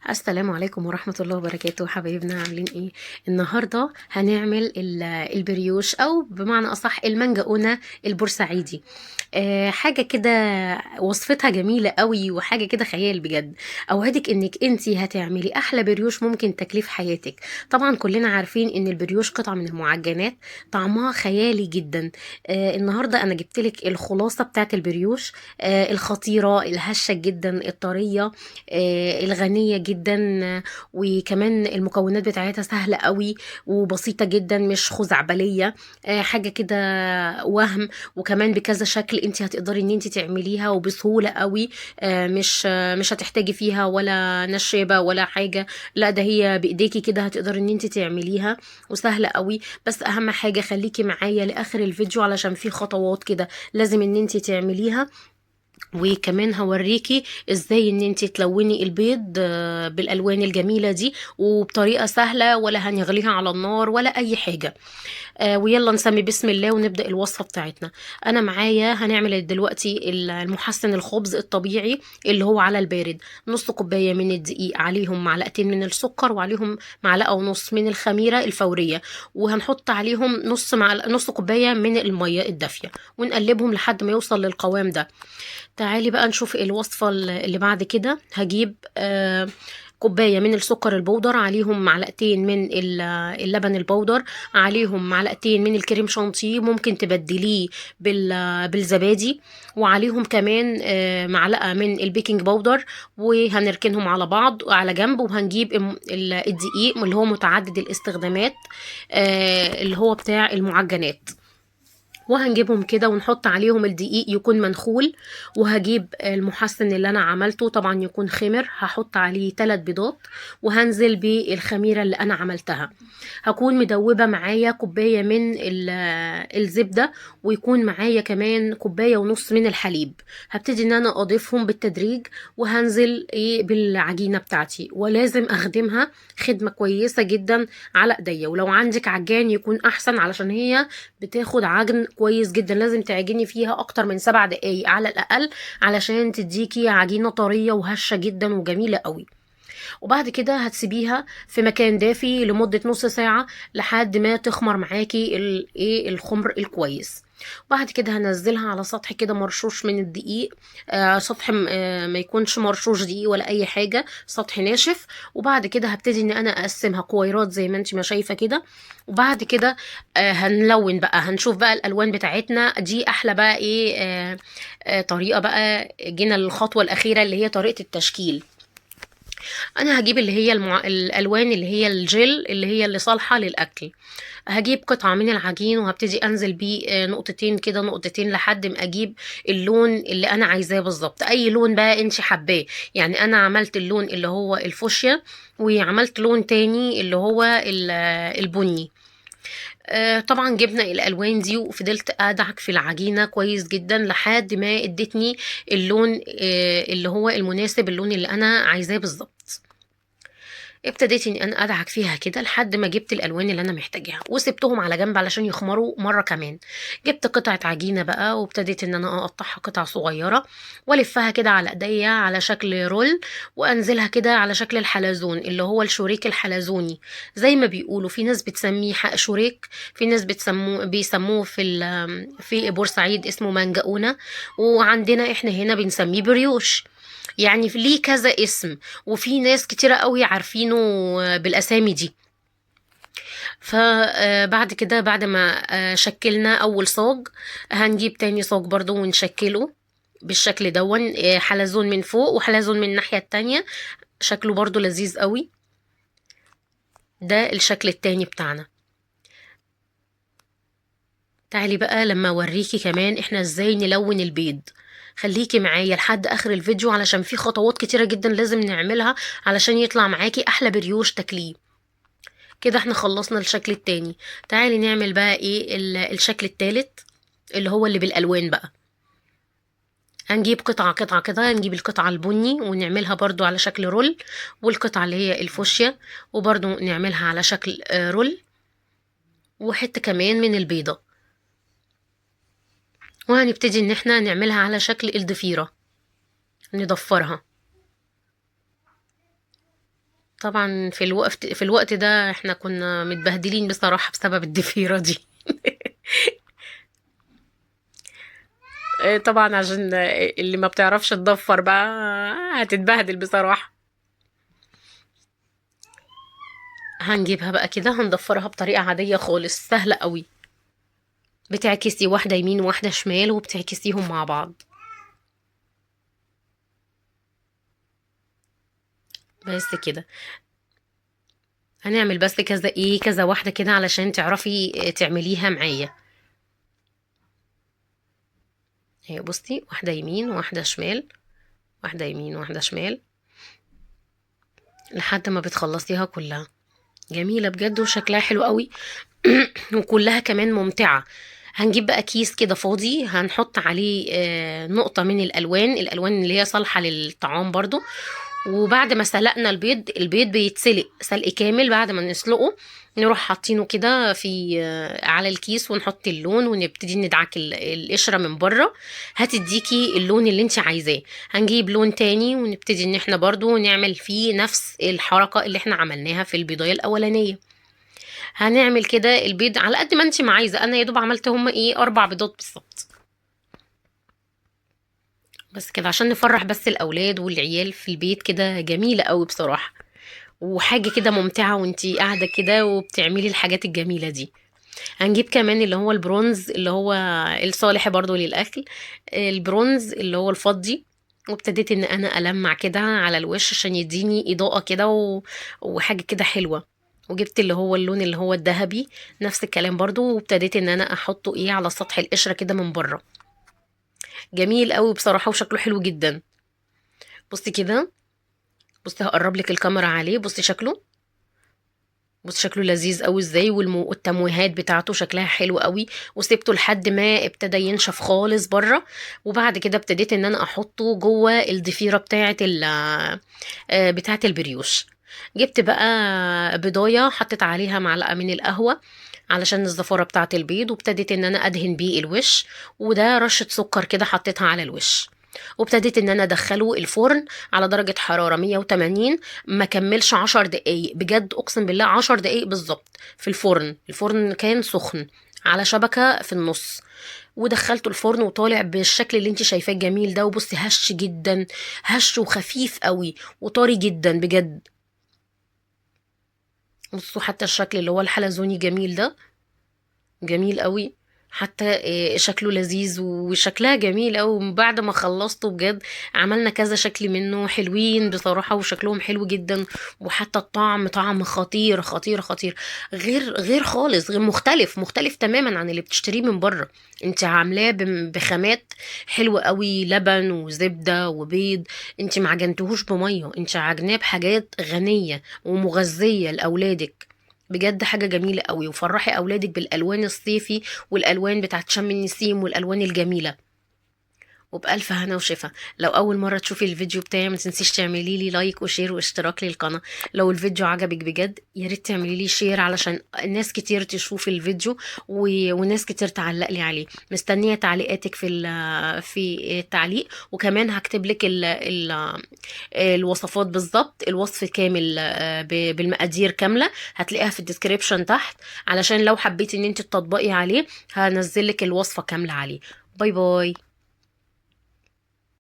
السلام عليكم ورحمة الله وبركاته حبايبنا، عاملين ايه النهاردة؟ هنعمل البريوش او بمعنى اصح المنجقونة البورسعيدي. حاجة كده وصفتها جميلة قوي، وحاجة كده خيال بجد. اوعدك انك انتي هتعملي احلى بريوش ممكن تاكليه في حياتك. طبعا كلنا عارفين ان البريوش قطعة من المعجنات، طعمها خيالي جدا. النهاردة انا جبتلك الخلاصة بتاعت البريوش، الخطيرة الهشة جدا الطرية، الغنية جدا، وكمان المكونات بتاعتها سهلة قوي وبسيطة جدا، مش خزعبلية، حاجة كده وهم. وكمان بكذا شكل انت هتقدري ان انت تعمليها وبسهولة قوي، مش هتحتاجي فيها ولا نشابة ولا حاجة، لا ده هي بايديكي كده هتقدري ان انت تعمليها وسهلة قوي. بس اهم حاجة خليكي معايا لاخر الفيديو علشان في خطوات كده لازم ان انت تعمليها، وكمان هوريكي ازاي ان انت تلوني البيض بالالوان الجميله دي وبطريقه سهله، ولا هنغليها على النار ولا اي حاجه. ويلا نسمي بسم الله ونبدا الوصفه بتاعتنا. انا معايا هنعمل دلوقتي المحسن الخبز الطبيعي اللي هو على البارد. نص كوبايه من الدقيق، عليهم معلقتين من السكر، وعليهم معلقه ونص من الخميره الفوريه، وهنحط عليهم نص كوبايه من الميه الدافيه، ونقلبهم لحد ما يوصل للقوام ده. تعالي بقى نشوف الوصفة اللي بعد كده. هجيب كوباية من السكر البودر، عليهم معلقتين من اللبن البودر، عليهم معلقتين من الكريم شانتيه، ممكن تبدليه بالزبادي، وعليهم كمان معلقة من البيكنج باودر، وهنركنهم على بعض على جنب. وهنجيب الدقيق اللي هو متعدد الاستخدامات، اللي هو بتاع المعجنات، وهنجيبهم كده ونحط عليهم الدقيق يكون منخول. وهجيب المحسن اللي انا عملته طبعا يكون خمر، هحط عليه 3 بيضات، وهنزل بالخميرة اللي انا عملتها. هكون مدوبة معايا كوباية من الزبدة، ويكون معايا كمان كوباية ونص من الحليب. هبتدي ان انا اضيفهم بالتدريج، وهنزل بالعجينة بتاعتي، ولازم اخدمها خدمة كويسة جدا على ايديا، ولو عندك عجان يكون احسن علشان هي بتاخد عجن كويس جدا. لازم تعجني فيها اكتر من 7 دقايق على الاقل علشان تديكي عجينة طرية وهشة جدا وجميلة قوي. وبعد كده هتسيبيها في مكان دافي لمدة نص ساعة لحد ما تخمر معاكي الخمر الكويس. وبعد كده هنزلها على سطح كده مرشوش من الدقيق، سطح ما يكونش مرشوش دقيق ولا اي حاجة، سطح ناشف. وبعد كده هبتدي ان انا اقسمها كويرات زي ما انت ما شايفة كده. وبعد كده هنلون بقى، هنشوف بقى الالوان بتاعتنا دي احلى بقى ايه، طريقة بقى. جينا للخطوة الاخيرة اللي هي طريقة التشكيل. انا هجيب اللي هي الالوان اللي هي الجل اللي هي اللي صالحة للاكل. هجيب قطعة من العجين وهبتدي انزل بيه، نقطتين كده نقطتين لحد ما اجيب اللون اللي انا عايزاه بالظبط. اي لون بقى انت حباه، انا عملت اللون اللي هو الفوشيا، وعملت لون تاني اللي هو البني. طبعا جبنا الالوان دي وفضلت ادعك في العجينه كويس جدا لحد ما ادتني اللون، اللي هو المناسب، اللون اللي انا عايزاه بالظبط. ابتديت اني انا ادعك فيها كده لحد ما جبت الالوان اللي انا محتاجاها، وسبتهم على جنب علشان يخمروا مره كمان. جبت قطعه عجينه بقى وابتديت ان انا اقطعها قطع صغيره والفها كده على ايديا على شكل رول، وانزلها كده على شكل الحلزون اللي هو الشريك الحلزوني زي ما بيقولوا. في ناس بتسميه حق شريك، في ناس بيسموه في بورسعيد اسمه منجقونه، وعندنا احنا هنا بنسميه بريوش. ليه كذا اسم، وفي ناس كتيرة قوي عارفينه بالأسامي دي. فبعد كده بعد ما شكلنا أول صاج، هنجيب تاني صاج برضو ونشكله بالشكل دون، حلزون من فوق وحلزون من الناحية التانية، شكله برضو لذيذ قوي. ده الشكل التاني بتاعنا. تعالي بقى لما اوريكي كمان احنا ازاي نلون البيض. خليكي معايا لحد اخر الفيديو علشان في خطوات كتيرة جدا لازم نعملها علشان يطلع معاكي احلى بريوش تاكليه. كده احنا خلصنا الشكل التاني. تعالي نعمل بقى ايه الشكل التالت اللي هو اللي بالالوان بقى. هنجيب قطعة قطعة كده، هنجيب القطعة البني ونعملها برضو على شكل رول، والقطعة اللي هي الفوشيا وبرضو نعملها على شكل رول، وحتة كمان من البيضة. وهنبتدي ان احنا نعملها على شكل الضفيرة، نضفرها. طبعا في الوقت ده احنا كنا متبهدلين بصراحة بسبب الضفيرة دي. طبعا عشان اللي ما بتعرفش تضفر بقى هتتبهدل بصراحة. هنجيبها بقى كده، هنضفرها بطريقة عادية خالص، سهلة قوي. بتعكسي واحدة يمين وواحدة شمال وبتعكسيهم مع بعض بس كده. هنعمل بس كذا ايه، كذا واحدة كده علشان تعرفي تعمليها معايا. اهي بصي، واحدة يمين واحدة شمال، واحدة يمين واحدة شمال، لحد ما بتخلصيها كلها. جميلة بجد وشكلها حلو قوي وكلها كمان ممتعة. هنجيب بقى كيس كده فاضي، هنحط عليه نقطة من الألوان، الألوان اللي هي صالحة للطعام برضو. وبعد ما سلقنا البيض، البيض بيتسلق سلق كامل، بعد ما نسلقه نروح حاطينه كده على الكيس، ونحط اللون ونبتدي ندعك القشرة من بره، هتديكي اللون اللي انت عايزاه. هنجيب لون تاني ونبتدي ان احنا برضو نعمل فيه نفس الحركة اللي احنا عملناها في البيضاية الأولانية. هنعمل كده البيض على قد ما انت ما عايزة، انا يا دوب عملت هما ايه 4 بيضات بالظبط بس كده، عشان نفرح بس الاولاد والعيال في البيت كده. جميلة قوي بصراحة، وحاجة كده ممتعة وانتي قاعدة كده وبتعملي الحاجات الجميلة دي. هنجيب كمان اللي هو البرونز، اللي هو الصالح برضو للأكل، البرونز اللي هو الفضي، وابتديت ان انا ألمع كده على الوش عشان يديني إضاءة كده وحاجة كده حلوة. وجبت اللي هو اللون اللي هو الذهبي، نفس الكلام برضو، وابتديت ان انا احطه ايه على سطح القشرة كده من بره. جميل قوي بصراحة وشكله حلو جدا. بصي كده، بصي هقرب لك الكاميرا عليه، بصي شكله، بصي شكله لذيذ قوي ازاي، والتمويهات بتاعته شكلها حلو قوي. وسبته لحد ما ابتدى ينشف خالص بره، وبعد كده ابتديت ان انا احطه جوه الضفيره بتاعه البريوش. جبت بقى بيضايه حطيت عليها معلقه من القهوه علشان الزفاره بتاعه البيض، وابتديت ان انا ادهن بيه الوش، وده رشه سكر كده حطيتها على الوش. وابتديت ان انا ادخله الفرن على درجة حرارة 180، ما كملش 10 دقايق بجد، اقسم بالله 10 دقايق بالظبط في الفرن. الفرن كان سخن على شبكة في النص، ودخلته الفرن وطالع بالشكل اللي انت شايفاه الجميل ده. وبصي هش جدا، هش وخفيف قوي وطري جدا بجد. بصوا حتى الشكل اللي هو الحلزوني جميل ده، جميل قوي، حتى شكله لذيذ وشكلها جميل قوي. بعد ما خلصته بجد عملنا كذا شكل منه حلوين بصراحة، وشكلهم حلو جدا، وحتى الطعم طعم خطير خطير خطير، غير خالص، غير مختلف، مختلف تماما عن اللي بتشتريه من بره. انت عاملاه بخامات حلوة قوي، لبن وزبدة وبيض، انت ما عجنتهوش بمية، انت عجناه بحاجات غنية ومغذية لأولادك بجد. حاجة جميلة قوي. وفرحي أولادك بالألوان الصيفي والألوان بتاعت شم النسيم والألوان الجميلة. وبألف هنا وشفا. لو أول مرة تشوفي الفيديو بتاعي ما تنسيش تعملي لي like و share واشتراك للقناة. لو الفيديو عجبك بجد يا ريت تعملي لي share علشان ناس كتير تشوف الفيديو وناس كتير تعلق لي عليه. مستنية تعليقاتك في التعليق، وكمان هكتب لك الوصفات بالظبط، الوصف كامل، بالمقادير كاملة، هتلاقيها في ال description تحت، علشان لو حبيتي ان انت تطبقي عليه هنزل لك الوصفة كاملة عليه. bye bye.